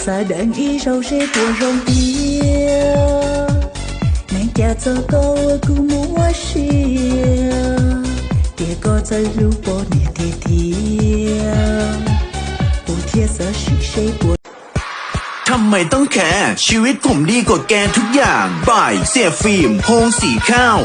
Txav deev ib zaug seb puas zoo tiag, neeg cas txog koj ua kuv muab sia, tias koj txawj hlub poj niam tiag tiag, kuv thiaj xav sim seb puas ทำไมต้องแคร์ ชีวิตผมดีกว่าแกทุกอย่าง บ่าย เสียฟิล์ม โฮงสีข้าว